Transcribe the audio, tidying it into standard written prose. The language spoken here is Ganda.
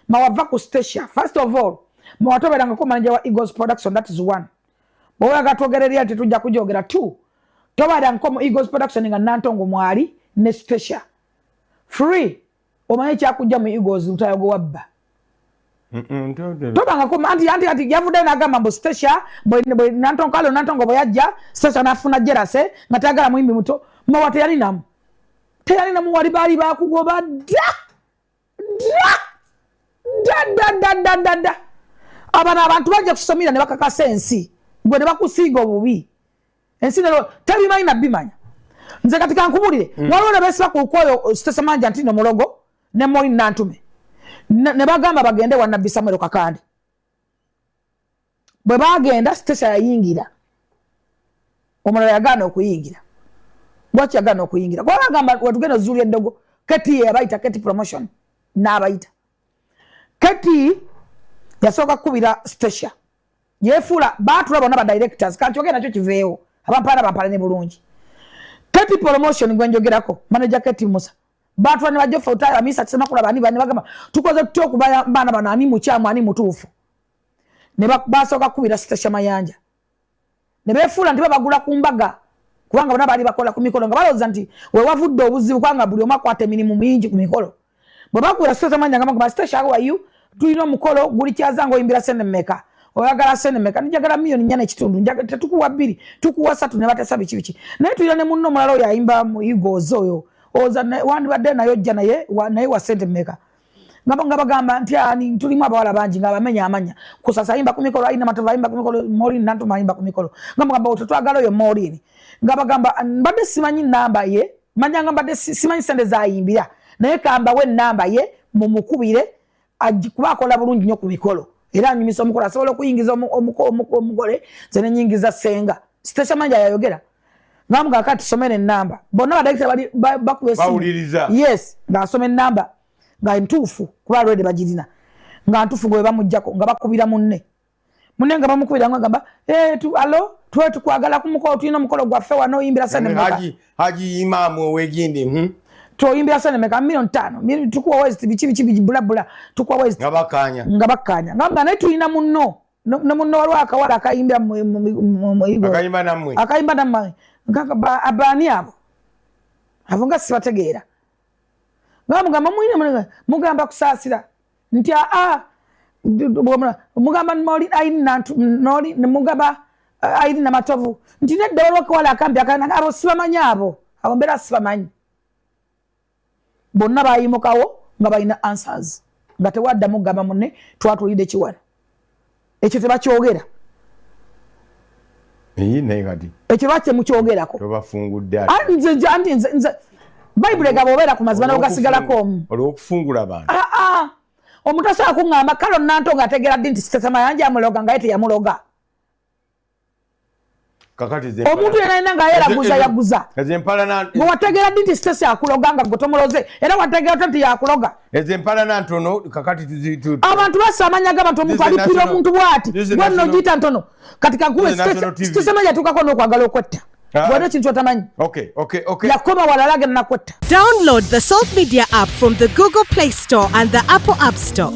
Mawava ku Stacia. First of all, Mawa tobeerangako manager wa Eagles Production, that is one. Bw'oyaga twogera eri tetujja kujogera. Two, tobeerangako mu Eagles Production nga Nantongo mwali ne Stacia. Three, omanyi ekyakujja mu Eagles Lutayogo wabba. Tobangako anti yavuddeyo n'agamba mbu Stacia bwe Nantongo, kale Nantongo bwe yajja, Stacia n'afuna jealous nga tayagala muyimbi muto. Mawa teyalinamu, teyalinamu, wali baali bakugoba dda dda dda dda dda dda dda. Abano abantu bajja kusomira ne bakakasa ensi, gwe ne bakusiiga obubi, ensi nero tebimanyi nabimanya. Nze kati kankubulire, waliwo ne beesiba ku kwoyo Stacia Manja nti no mulogo ne Maureen Nantume ne bagamba bagende wa Nabbi Samuel Kakande. Bwe bagenda, Stacia yayingira, omulala yagaana okuyingira. Lwaki yagaana okuyingira? Kuba bagamba wetugenda ozuula eddogo. Keti ye yabayita, Keti Promotion n'abayita. Keti yasooka kukubira Stacia, yefuula baatula bonna ba directors. Kankyogere nakyo kiveewo, abampaana bampala ne bulungi. Keti Promotion gwe njogerako, manager Keti Musa, batula ne bajja Fauta, Amisa Kisemakula, bani bani, bagamba tukoze tutya okuba baana bano, ani mukyamu, ani mutuufu? Ne basooka kukubira Stacia Mayanja ne beefuula nti babagula ku mbaga, kubanga bonna baali bakola ku mikolo, nga balowooza nti wewavudde obuzibu, kubanga buli omu akwata emirimu mingi ku mikolo. Bwe bakubira Stacia Mayanja nga bagamba, "Stacia, how are you? Tulina omukolo guli kyazanga, oyimbira sente mmeka? Oyagala sente mmeka?" "Njagala 4.5 miliyoni." "Tetukuwa 2, tukuwa 3." Ne batesa biki biki. "Naye tulina ne munno omulala oyo ayimba mu Eagles, oyo oza wandibadde naye ojja naye naye wa sente mmeka?" Nga bagamba nti ani, tulimu abawala bangi, nga bamenya amanya. Kusasa ayimba ku mikolo, Ayina Matovu ayimba ku mikolo, Maureen Nantuma ayimba ku mikolo. Nga mugamba tetwagala oyo Maureen. Nga bagamba mbadde simanyi namba ye, manyanga mbadde simanyi sente zayimbira, naye kambawe enamba ye mumukubire, kuba akola bulungi nnyo ku mikolo era anyumisa omukolo, asobola okuyingiza omugole, nze nenyingiza senga. Stacia Manja yayogera ngamuga kati tusomere enamba. Bonna badakita bali bakuba essimu. Yes, ng'asoma enamba nga ntuufu, kuba alwede bagirina nga ntuufu. Gwe bamugjako nga bakubira munne, munne nga bamukubira nga gamba, "Eh, alo, tuwe tukwagala ku mukolo, tulina omukolo gwaffe wano, oyimbira sente mmeka?" Haji Imaamu owegindi, "Toyimbira sente mmeka?" "5 miliyoni, tukuwa west biki biki biki bulabula, tukuwa west." Nga bakkaanya. Nga bakkaanya, ngamba naye tulina munno ne munno, waliwo akawala akayimbira mu Akayimba nammwe. Akayimba nammwe. Abaani abo? Abo nga sibategeera. Nga mugamba muyine, mugamba kusaasira nti aa mugamba noli aini nantu noli, mugamba aini Namatovu nti nedda, waliwo akawala akambi abo sibamanyi, abo mbeera sibamanyi. Bonna bayimukawo nga balina answers, nga tewaddamu kugamba munne twatulidde kiwano. Ekyo tebakyogera. Eyi, naye kati Ekyo lwaki temukyogerako? Tobafungudde. Anti nze Bayibuli egaba obeera ku mazima n'ogasigalako omu. Olw'okufungula abantu. Ah, ah. Omuntu asobola kuŋŋamba kalo Nanto ng'ategeera ddi nti Stacia Mayanja amuloga nga ye teyamuloga? Kakati ze Omuntu yenna yenna nga yeeraguza yaguza. Ezo empalana Gwe wategeera ddi nti Stacia akuloga nga gwe tomuloze? Era wategeera otya nti yakuloga? Ezo empalana ntono kakati Abantu bassa amanya g'abantu. Omuntu alipira omuntu bw'ati, gwe nno ogiyita ntono. Kati kankube, This is national TV. Stacia Mayanja yatuukako n'okwagala okwetta. Waliwo ekintu otamanyi. Yakoma walala agenda nakwetta. Download the Salt Media app from the Google Play Store and the Apple App Store.